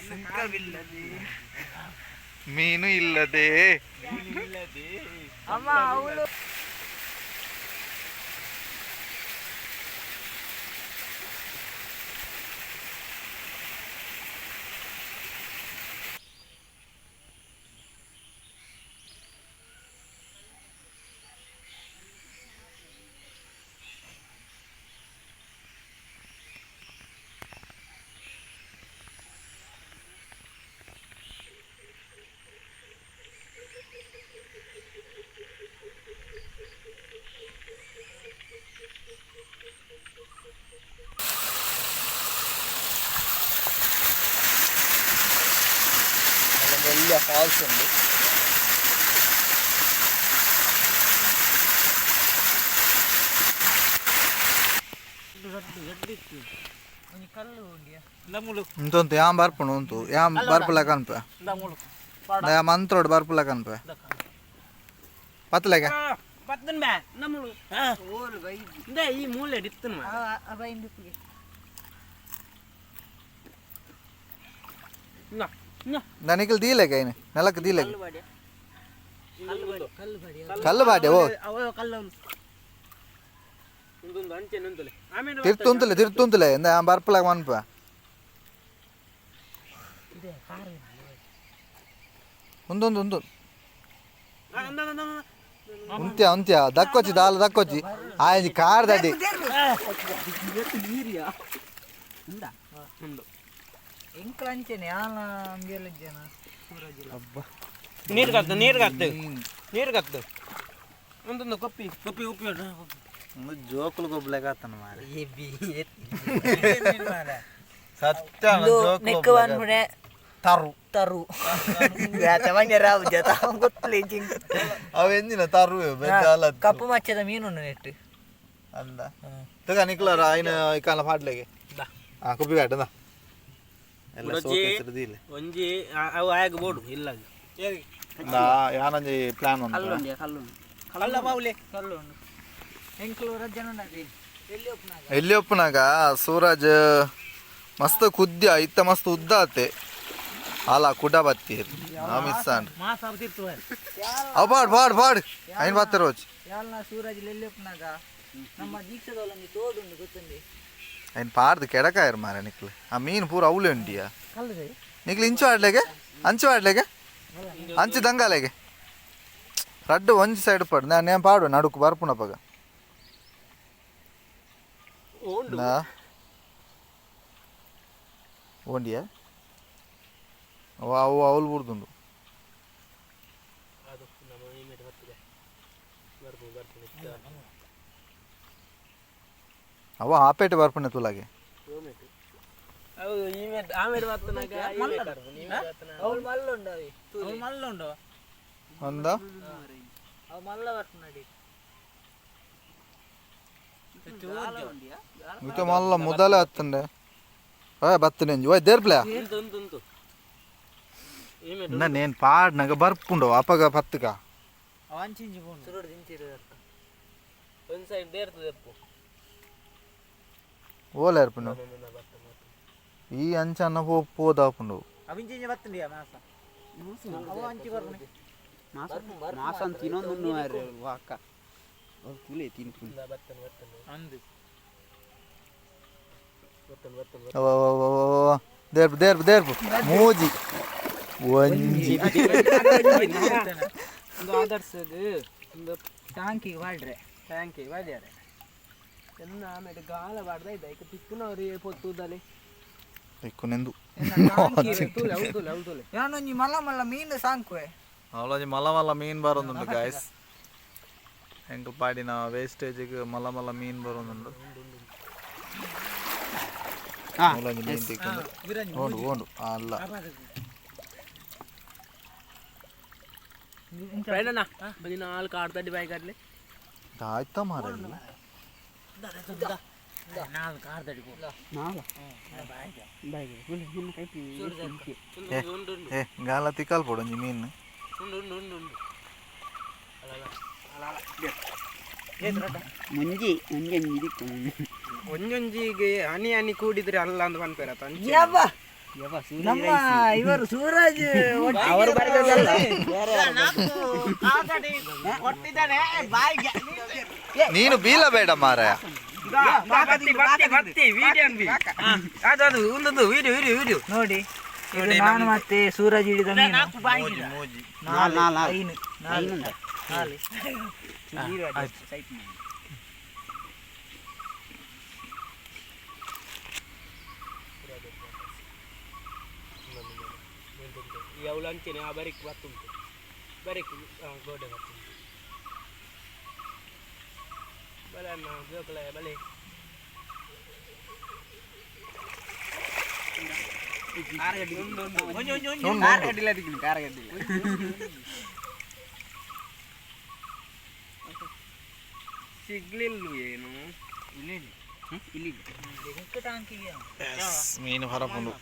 ಸುಖವಿಲ್ಲದೆ
ಮೀನು ಇಲ್ಲದೆ
ಇಲ್ಲದೆ.
ಅಮ್ಮ ಅವಳು
ಎಲ್ಲ ಫಾಲ್ಸ್ ಉಂಡು.
ಒಂಜಿ ಕಲ್ಲು ಉಂಡಿಯಾ.
ಉಂತುಂತು ಯಾನ್ ಬರ್ಪುಂಡು ಉಂತು ಯಾನ್ ಬರ್ಪುಲ ಕನ್ಪೆ ಯಾ ಮಂತ್ರೋಡ್ ಬರ್ಪುಲ ಕನ್ಪೆ ಪತ್ತಲೆಗೆ.
ಪತ್ತನ್ ಬೇ ನಮ್ಮಳು.
ಓಲು ಬೈಜಿ.
ಇಂದ ಈ ಮೂಲೆ ಡಿತ್ತನ್.
ಆ ಬೈಂದುಪ್ಪುಗೆ.
ನನಗೆ ದೀಲೆಗೆ ಐನೆ ನೆಲಕ್ಕೆ ದೀಲೆಗೆ ಕಲ್ಲು ಬಾಡೆ ಓ.
ಕಲ್ಲು ಒಂದೊಂದು ಅಂಚೆ ನಂತಲೆ ಆಮೇಲೆ.
ತಿರ್ತುಂತಲೆ ತಿರ್ತುಂತಲೆ ಎಂದ ಬರ್ಪುಲ ಮನ್ಪ. ಒಂದೊಂದು ಒಂದು ಉಂತ್ಯ ಉಂತ್ಯ ದಕ್ಕೊಚ್ಚಿ ದಾಲ ದಕ್ಕೊಚ್ಚಿ ಆಯ್ ಕಾರ್ ದಡಿ.
ಎಂಕ್ಲ ಅಂಚೆನೆ ಆನ ಅಂಬಿಯಲ್ಲ ಜನ ಸೂರಜಿಲ.
ನೀರು ಕತ್ತು ನೀರು ಕತ್ತು. ನೀರು ಕತ್ತು ಒಂದೊಂದು ಕೊಪ್ಪಿ ಕೊಪ್ಪಿ ಕೊಪ್ಪಿ
ಒಂದು ಜೋಕುಲು ಗೊಬ್ಬಲೆಗಾತನ ಮಾರೆ. ಸತ್ಯ.
ನೆಕ್ ಪನ್ಪುನೆ
ತರು.
ತರು ರಾವು ಜತ ಗೊತ್ತಲೇ.
ಅವ ಎಂಜಿನ ತರು ಬೆದ್ದಾಲ.
ಕಪ್ಪು ಮಚ್ಚದ ಮೀನುಂಡು ನೆಟ್ಟು.
ಅಂದ ತಗ ನಿಕ್ಲಾರ ಐನ ಇಕಾಲ ಪಾಡ್ಲೆಗೆ. ಆ ಕುಪ್ಪಿ ಕಾಟದ ಎಲ್ಲ ಸೋಕೆ ದೀಲೆ.
ಒಂಜಿ ಅವು ಆಯಗ ಬೋಡು ಇಲ್ಲ.
ಯಾನೊಂಜಿ ಪ್ಲಾನ್ ಉಂಟು.
ಕಲ್ಲ ಬಾವುಲೆ.
ಕಲ್ಲುಂಡು ಎಂಕ್ಲು ರಜ್ಜನ ಎಲ್ಲಿ ಒಪ್ಪುನಾಗ.
ಎಲ್ಲಿ ಒಪ್ಪುನಾಗ ಸೂರಜ್ ಮಸ್ತ್ ಕುದ್ಯ ಇತ್ತ ಮಸ್ತ್ ಉದ್ದ ಆತೆ ಅಲ್ಲ ಕುಡ ಬತ್ತಿ ನಾ ಮಿಸ್ ಆಂಡ್. ಅವ್ ಪಾಡ್ ಪಾಡ್ ಪಾಡ್ ಐನ್ ಬತ್ತೆ ರೋಜ್.
ಯಾಲ್ನ ಸೂರಜ್ ಎಲ್ಲಿ ಒಪ್ಪುನಾಗ ನಮ್ಮ ದೀಕ್ಷದೊಳಂಜಿ ತೋಡುಂಡು ಗೊತ್ತುಂಡಿ.
ಐನ್ ಪಾಡ್ದು ಕೆಡಕಾಯರ್ ಮಾರ ನಿಕ್ಲು. ಆ ಮೀನು ಪೂರ ಅವಲೆ ಉಂಡಿಯ ನಿಕ್ಲು. ಇಂಚು ಆಡ್ಲೆಗೆ ಅಂಚು ಆಡ್ಲೆಗೆ ಅಂಚು ದಂಗಾಲೆಗೆ ರಡ್ಡು ಒಂಜಿ ಸೈಡ್ ಪಾಡು. ನಾನು నేను ಪಾಡು ನಡುಕು ಬರ್ಪುನಪಗ. ನಾ ಓಂಡಿಯಾ ಅವು ಅವು ಅವಲು ಬುಡ್ದುಂಡು.
ಅದು ನಮ್ಮ ಇಮೇಟ್ ಬರ್ತದೆ ಬರ್ಪು ಬರ್ಪು.
ಅವ ಆಪೇಟೆ ಬರ್ಪುನೆ ತುಲಾಗೆ.
ಹೌದು, ಇಮೇಟ್ ಆಮೇಲೆ ಬರ್ತನಾಗ.
ಅವ್ಳು ಮಲ್ಲ ಉಂಡು ಅವಿ.
ಮಲ್ಲುಂಡು.
ಒಂದ.
ಅವು ಮಲ್ಲ ಬರ್ಪುನಡಿ.
ಇತ್ತೆ ಮಲ್ಲ ಮುದಲೆ ಹತ್ತಂಡೆ ಓಯ್ ಬತ್ತನೆ ಓಯ್ ದೇರ್ಪ್ಲೆ.
ಉಂಟು ಉಂಟು ಉಂಟು ಇಮೇಟ್.
నేను ಪಾಡ್ನಾಗ ಬರ್ಪುಂಡು ಅಪಗ ಪತ್ತುಕ.
ಅವಂಚಿಂಚಿ ಪೋಂಡು.
ಸುರುಡು ತಿಂತಿರು.
ಒಂದು ಸೈಡ್ ದೇರ್ತದೆ ಅಪ್ಪು.
ಓಲೆ ಇರ್ಪುಂಡು ಈ ಅಂಚನ್ನ ಪೋ ಪೋದಾಪುಂಡು.
ಅವಿಂಚಿಂಚಿ ಬತ್ತುಂಡಿಯಾ ಮಾಸ ಅವು ಅಂಚಿ ಬರ್ಪುನೆ.
ಮಾಸನ್ ತಿನ್ನೊಂದು ಅಕ್ಕ ತುಲೆ ತಿನ್ಪುಂಡು.
ಬರ್ತನೆ ಬರ್ತನೆ.
ಅಂದು.
ಬರ್ತನೆ ಬರ್ತನೆ.
ಅವ ಅವ ಅವ ಅವ ದೇರ್ಪು ದೇರ್ಪು ದೇರ್ಪು ಮೂಜಿ ಒಂಜಿ.
ಒಂದು ಆದರ್ಶದ ಒಂದು
ಟಾಂಕಿಗೆ ಮಾಡ್ರೆ.
ಟ್ಯಾಂಕಿ ಬಾಡ್ಯಾರೆ ಎನ್ನ ಆಮೇಲೆ ಗಾಲ ಬಾಡ್ದ ಇದ್ದ ಈಗ ತಿಕ್ಕುನವ್ರಿ ಪೊತ್ತುದಲೆ.
ಇಕ್ಕುನೆಂದು.
ತೂಲೆ ಅವು ತೂಲೆ ಅವು ತೂಲೆ.
ಯಾನೊಂಜಿ ಮಲ್ಲ ಮಲ್ಲ ಮೀನು ಸಾಂಕುವೆ.
ಅವಳೊಂಜಿ ಮಲ್ಲ ಮಲ್ಲ ಮೀನ್ ಬರೋದುಂಡು ಗಾಯ್ಸ್. ಎಂಕಲ್ ಪಾಡಿನ ವೇಸ್ಟೇಜಿಗೆ ಮಲ್ಲ ಮಲ್ಲ ಮೀನ್ ಬರೋದುಂಡು. ಅವಳೊಂಜಿ ಮೀನ್ ತಿಕ್ಕೊಂಡು ಓಂಡು ಓಂಡು ಅಲ್ಲ.
ಫ್ರೆಂಡಣ್ಣ ಬನ್ನಿ ನಾಲ್ಕು ಆಡ್ತಡ್ಡಿ ಬೈಕ್ ಆಡ್ಲಿ.
ಆಯ್ತಾ ಮಾರ.
ನಾಲ್ಕು ಕಾರ್ದಡಿ.
ನಾಲ ಬಾಯ್ಗೆ ನಿಮ್ಮ ಕೈ.
ಉಂಟು ಉಂಟು.
ಏ ಗಾಲ ತಿಕ್ಕಲ್ ಪೋಡು ಒಂಜಿ ಮೀನ್.
ಉಂಟು ಉಂಟು ಉಂಟು ಉಂಟು.
ಮುಂಜಿ ಒಂಜಿ ಒಂಜಿ ಇದಕ್ಕೆ.
ಒಂಜೊಂಜಿಗೆ ಹನಿ ಹನಿ ಕೂಡಿದ್ರೆ ಅಲ್ಲ ಅಂದ್ ಪನ್ಪೇರತ್ತ.
ಯವ್ವ ನಮ್ಮ ಇವರು ಸೂರಜ್
ಅವರು ಬರೆದದ್ದಲ್ಲ.
ನೀನು ಬೀಲ ಬೇಡ ಮಾರಾಯ.
ಅದು ಅದು ಒಂದೊಂದು ವಿಡಿಯೋ ವಿಡಿಯೋ ವಿಡಿಯೋ.
ನೋಡಿ, ಇದು ನಾನು ಮತ್ತೆ ಸೂರಜ್ ಹಿಡಿದ ಮೀನು.
ಮೂಜಿ ಮೂಜಿ.
ನಾಲ್ ನಾಲ್ ನಾಲ್.
ಐನು ನಾಲ್ ನಾಲ್.
ಈ ಅವಳು ಅಂಚೆನೆ ಆ ಬರಿಕ್ ಬತ್ತುಂಟು ಬರಿಕ್ ಗೋಡೆ ಬತ್ತುಂಟು ಬಲೆ ಅಣ್ಣ ಜೋಕುಲೆ ಬಲೆ.
ಕಾರಗಡ್ಡಿ.
ಸಿಗ್ಲಿಲ್ಲ ಏನು.
ಮೀನು ಹೊರಪುಂಡು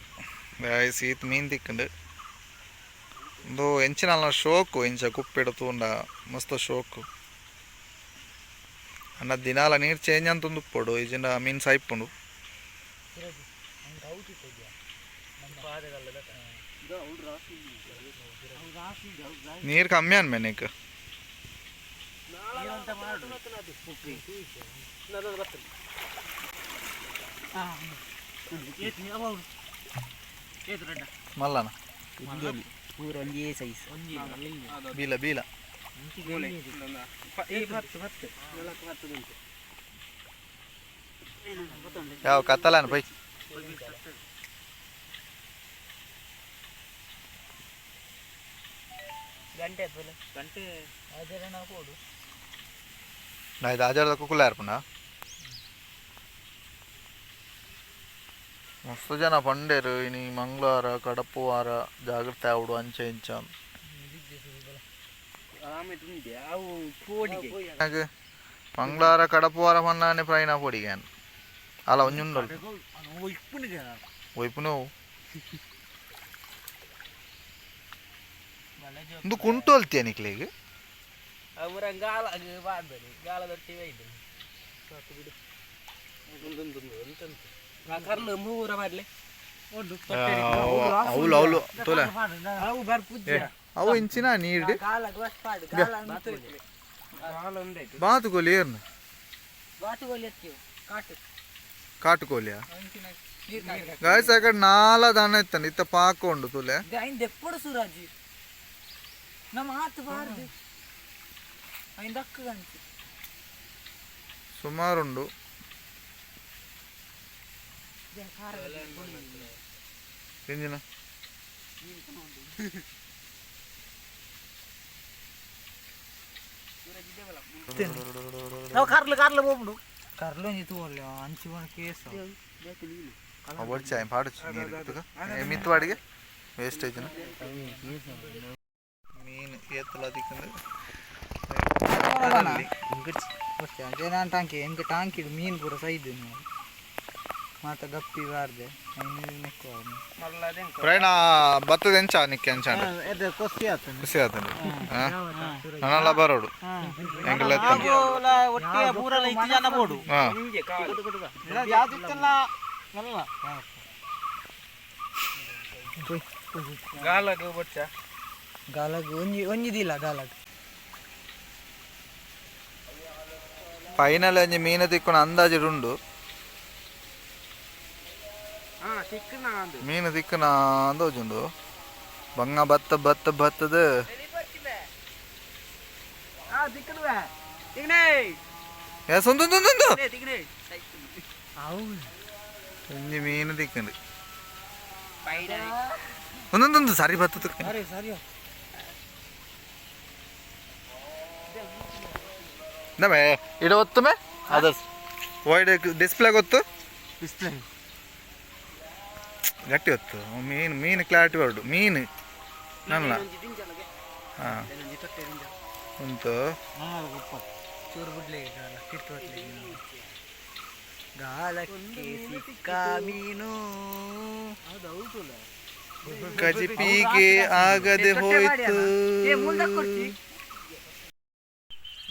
ಗಾಯ್ಸ್. ಈತ್ ಮೀನ್ ತಿಕ್ಕಂಡು ಉಂದು ಎಂಚಿನ ಶೋಕು ಇಂಚ ಕುಪ್ಪಿಡು ತೂಂಡ ಮಸ್ತ್ ಶೋಕು ಅನ್ನ. ದಿನಾಲ ನೀರು ಚೇಂಜ್ ಅಂತ ಉಪ್ಪೊಡು ಇಜಿಂಡ ಮೀನು ಸಾಯ್ಪುಂಡು. ನೀರು ಕಮ್ಮಿ ಅನ್ಮೆ ನೀಕ್. ಮಲ್ಲನ.
ಪೂರ ಒಂಜೇ ಸೈಜ್.
ಬೀಲ ಬೀಲ. ಯಾವ ಕತ್ತಲಾನ ಪೈ.
ಗಂಟೆ ಆಯ್ತು ಗಂಟೆ ಆಜರಣ ಕೊಡು
ನಾ ಇದು ಆಜಾರದ ಕುಕ್ಕುಲ ಏರ್ಪುಂಡ ಮಸ್ತ್ ಜನ ಪಂಡೇರು ಇನಿ ಮಂಗಳವಾರ ಕಡಪುವಾರ ಜಾಗ್ರತೆ ಆವಡು ಅಂಚೆ ಇಂಚ ಮಂಗಳವಾರ ಕಡಪುವಾರ ಪನ್ನಾನೆ ಪ್ರೈನ ಪೊಡಿಗಾನ್ ಅಲ್ಲ ಒಂಜುಂಡಲ್ ಒಯ್ಪುನು ಇಂದು ಕುಂಟೋಲ್ತಿಯ ನಿಕ್ಲೆಗ್
ಅವರ ಗಾಲ ಬಾರ್ಬರಿ ಗಾಲ ದೊಟ್ಟಿ ಒಯ್ದು ಕರ್ಲು ಮೂರ ಮಾಡ್ಲೆ
ಅವ್ಲು ಅವ್ಲು ತೋಲೆ
ಅವು ಬರ್ಪುಜ್ಜ
ಅವು ಇಂಚಿನ ನೀರು
ಗಾಲ ಪಾಡು ಗಾಲ
ಗಾಲ ಒಂದಾಯ್ತು
ಬಾತುಕೋಲಿ ಏರ್ನ
ಬಾತುಗೋಲಿ ಎತ್ತಿವು ಕಾಟು
ಕಾಟುಕೋಲಿಯ
ಅಂಚಿನ ನೀರು ಕಾಟು
ಗಾಯ್ಸ್ ಆ ಕಡೆ ನಾಲ ದಾನ ಇತ್ತಾನೆ ಇತ್ತ ಪಾಕ ಉಂಡು ತುಲೆ
ಐಂದ ಎಪ್ಪಡು ಸೂರಾಜಿ ನಮ್ಮ ಆತು ಬಾರ್ದು ಐಂದ ಅಕ್ಕ ಗಂಚಿ
ಸುಮಾರುಂಡು ಎಂಜಿನ
ನಾವು ಕಾರ್ಲು ಕಾರ್ಲು ಹೋಗ್ಬಿಡು
ಕರ್ಲು ಒಂಜಿ ತೂವಲ್ಲ ಅಂಚಿ ಒಂದು ಕೇಸ್
ಒಡ್ಚಿ ಆಯ್ ಪಾಡುಚಿ ನೀರು ಮಿತ್ತು ವಾಡಿಗೆ ವೇಸ್ಟೇಜ್ ಮೀನು ಏತಲ ದಿಕ್ಕಂದು
ನಾನು ಟಾಂಕಿ ಎಂಕ ಟಾಂಕಿಡು ಮೀನು ಪೂರ ಸೈದು ನೀವು ಮಾತ ಗಪ್ಪಿ ಬಾರ್ದೆ ನೆಕ್ಕು
ಪ್ರಯಾಣ ಬತ್ತದ ಎಂಚ ನಿಕ್ಕೆ ಎಂಚ
ಖುಷಿ ಆತು
ಖುಷಿ ಆತಂದು ನನಲ ಬರೋಡು ಎಂಕಲ
ಒಟ್ಟಿಗೆ ಪೂರಲ ಇತ್ತು ಜನ ಬೋಡು
ಹಾ
ಜಾತಿತ್ತಲ್ಲ ಮಲ್ಲ
ಗಾಲಗ ಬೊಚ್ಚ
ಗಾಲಗ್ ಒಂಜಿ ಒಂಜಿದಿಲ್ಲ ಗಾಲಗ್
ಫೈನಲ್ ಒಂಜಿ ಮೀನು ತಿಕ್ಕುನ ಅಂದಾಜು ಉಂಡು
ಹಾ ಸಿಕ್ಕನ ಅಂದು
ಮೀನು ತಿಕ್ಕುನ ಅಂದಾಜುಂಡು ಬಂಗ ಬತ್ತ ಬತ್ತ ಬತ್ತದ
ಹಾ ಸಿಕ್ಕನುವೆ ತಿಗ್ನೆ
ಏ ಸೊಂದು
ತಿಗ್ನೆ
ಒಂಜಿ ಮೀನು ತಿಕ್ಕಂಡು ಒಂದೊಂದೊಂದು ಸರಿ ಬತ್ತದ
ಸರಿ ಸರಿ
ಇಂದಮೇ ಇಡ ಒತ್ತುಮೆ ಅದಸ್ ವೈಡ್ ಡಿಸ್ಪ್ಲೇ ಗೊತ್ತು
ಡಿಸ್ಪ್ಲೇ
ಗಟ್ಟಿ ಹೊತ್ತು ಮೀನು ಮೀನು ಕ್ಲಾರಿಟಿ ಬರಡು ಮೀನು ನನ್ನ ಹಾಂ ಉಂಟು
ಚೂರು ಬಿಡ್ಲಿ ಗಾಲ ಕಿತ್ತು ಬಟ್ಲಿ ಗಾಲಕ್ಕೆ ಸಿಕ್ಕ ಮೀನು
ಕಜಿಪಿಗೆ ಆಗದೆ ಹೋಯ್ತು
ಏ ಮುಂದಕ್ಕೆ ಕೊಡ್ತಿ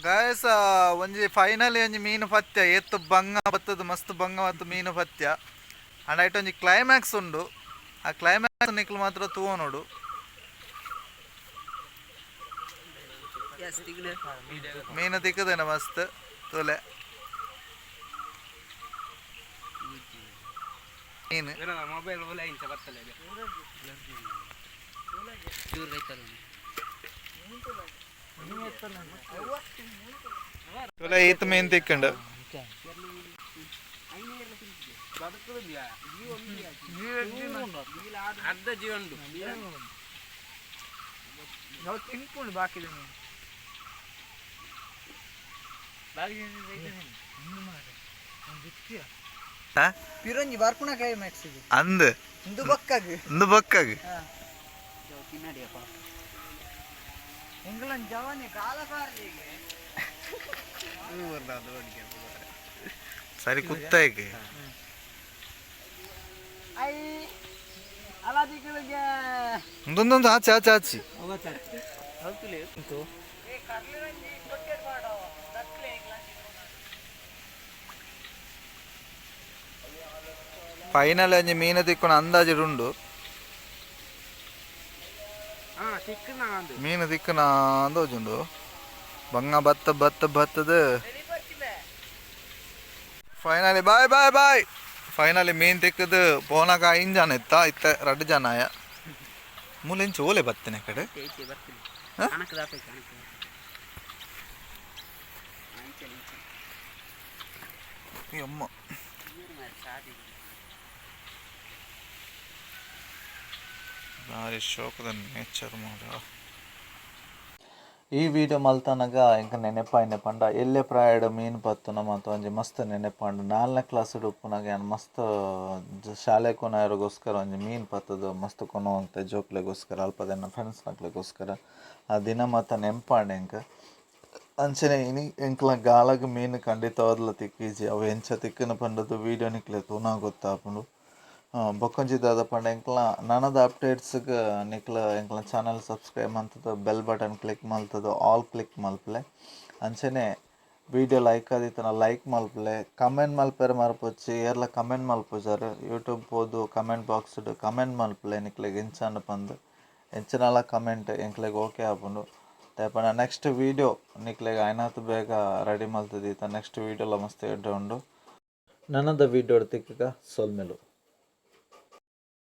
ಗಾಯಸ ಒಂಜಿ ಫೈನಲಿ ಒಂಜಿ ಮೀನು ಪತ್ಯ ಏತ್ ಬಂಗ ಬತ್ತದ ಮಸ್ತ್ ಬಂಗ ಮತ್ತು ಮೀನು ಪತ್ಯ ಅಂಡ್ ಐಟ್ ಒಂಜಿ ಕ್ಲೈಮ್ಯಾಕ್ಸ್ ಉಂಡು ಆ ಕ್ಲೈಮ್ಯಾಕ್ಸ್ ನಿಕ್ಲು ಮಾತ್ರ ತೂವ ನೋಡು ಮೀನು ತಿಕ್ಕದೇನ ಮಸ್ತ್ ತೋಲೆ ಮೀನು
ಮೊಬೈಲ್ ಒಲೆ ಇಂಚ ಬರ್ತಲೆ
ತೋಲೆ ಈತ್ ಮೀನು ತಿಕ್ಕಂಡು
ಅರ್ಧ ಜೀವ ಉಂಟು
ನಾವು ತಿನ್ಕೊಂಡು ಬಾಕಿ ಮೀನು
ಹಾ?
ಪಿರಂಜಿ ಬರ್ಪುಣ ಕ್ಲೈಮ್ಯಾಕ್ಸ್ ಇದು
ಅಂದ್
ಇಂದು ಬಕ್ಕಾಗ
ಇಂದು ಬಕ್ಕಾಗ
ಎಂಗ್ಲನ್ ಜವನೆ ಕಾಲ ಬಾರ್ಲಿಗೆ
ಸರಿ ಕುತ್ತಾಯ್ಕೆ
I ಅಲಾದಿಗಳಿಗೆ
ಒಂದೊಂದೊಂದು ಆಚೆ ಆಚೆ ಆಚೆ
ಏ ಕರ್ಲಿರಂಜಿ ಕೊಟ್ಟೆಡ್ ಬಾಡವ ದಕ್ಲೆ ಎಂಗ್ಲಂಜಿ
ಫೈನಲ್ ಒಂಜಿ ಮೀನು ತಿಕ್ಕುನ ಅಂದಾಜು ಉಂಡು
ಹಾ ಸಿಕ್ಕನ ಅಂದು
ಮೀನು ತಿಕ್ಕುನ ಅಂದಾಜುಂಡು ಬಂಗ ಬತ್ತ ಬತ್ತ ಬತ್ತದ finally bye bye bye finally ಮೀನು ತಿಕ್ಕದು ಪೋನಾಗ ಐನ್ ಜನ ಇತ್ತ ಇತ್ತ ರಡ್ಡು ಜನ ಆಯ ಮೂಲೆಂಚು ಓಲೆ ಬತ್ತನೆ ಕಡೆ
ಬರ್ತೀನಿ
ಹಾ?
ಕಣಕ್ ಕಣಕ್
ಅಮ್ಮ ಭಾರಿ ಶೋಕದ ನೇಚರ್ ಮಾರ. ಈ ವಿಡಿಯೋ ಮಲ್ತನಗ ಎಂಕ್ ನೆನೆಪಾಯಿನ ಪಂಡ ಎಲ್ಯ ಪ್ರಾಯಡ್ ಮೀನ್ ಪತ್ತುನ ಮಾತ ಒಂಜಿ ಮಸ್ತ್ ನೆನೆಪಾಂಡ್. ನಾಲ್ನೇ ಕ್ಲಾಸ್ ಡ್ ಉಪ್ಪುನಗ ಯಾನ್ ಮಸ್ತ್ ಶಾಲೆ ಕೊನೊಯೆರೆಗೋಸ್ಕರ ಒಂಜಿ ಮೀನ್ ಪತ್ತುದು ಮಸ್ತ್ ಕೊನೊವೊಂತೆ ಜೋಕ್ಲೆಗೋಸ್ಕರ ಅಲ್ಪದ ಎನ್ನ ಫ್ರೆಂಡ್ಸ್ ನಕ್ಲೆಗೋಸ್ಕರ. ಆ ದಿನ ಮಾತ ನೆಂಪಾಂಡ್ ಎಂಕ್. ಅಂಚನೆ ಇನಿ ಎಂಕ್ಲ ಗಾಲಗ್ ಮೀನ್ ಖಂಡಿತವಾದ್ಲ ತಿಕ್ಕಿಜಿ. ಅವು ಎಂಚ ತಿಕ್ಕುಂಡು ಪಂಡುದು ವಿಡಿಯೋ ನಿಕ್ಲೆಗ್ ತೂನಗ ಗೊತ್ತಾಪುಂಡು. ಬೊಕೊಂಜಿ ದಾದ ಪಂಡ ಎಂಕ್ಲ ನನದ ಅಪ್ಡೇಟ್ಸ್ ಗ್ ನಿಕ್ಲ್ ಎಂಕ್ಲ ಚಾನಲ್ ಸಬ್ಸ್ಕ್ರೈಬ್ ಮಂತುದು ಬೆಲ್ ಬಟನ್ ಕ್ಲಿಕ್ ಮಲ್ತುದು ಆಲ್ ಕ್ಲಿಕ್ ಮಲ್ಪುಲೆ. ಅಂಚನೆ ವಿಡಿಯೋ ಲೈಕ್ ಆದಿತ್ತುಂಡ ಲೈಕ್ ಮಲ್ಪುಲೆ. ಕಮೆಂಟ್ ಮಲ್ಪೆರೆ ಮರಪೊಚ್ಚಿ, ಏರ್ಲ ಕಮೆಂಟ್ ಮಲ್ಪುಜರ್. ಯೂಟ್ಯೂಬ್ ಪೋದು ಕಮೆಂಟ್ ಬಾಕ್ಸ್ ಡ್ ಕಮೆಂಟ್ ಮಲ್ಪುಲೆ ನಿಕ್ಲೆಗ್ ಎಂಚಾಂಡ್ ಪಂದ್. ಎಂಚಿನಲ ಕಮೆಂಟ್ ಎಂಕ್ಲೆಗ್ ಓಕೆ ಆಪುಂಡು. ದಾಯೆ ಪಂಡ ನೆಕ್ಸ್ಟ್ ವಿಡಿಯೋ ನಿಕ್ಲೆಗ್ ಆಯಿನಾತ್ ಬೇಗ ರೆಡಿ ಮಲ್ತ್ ದೀತ. ನೆಕ್ಸ್ಟ್ ವಿಡಿಯೋಲ ಮಸ್ತ್ ಎಡ್ಡೆ ಉಂಡು. ನನದ ವಿಡಿಯೋಡ್ ತಿಕ್ಕುಗ. ಸೊಲ್ಮೆಲು.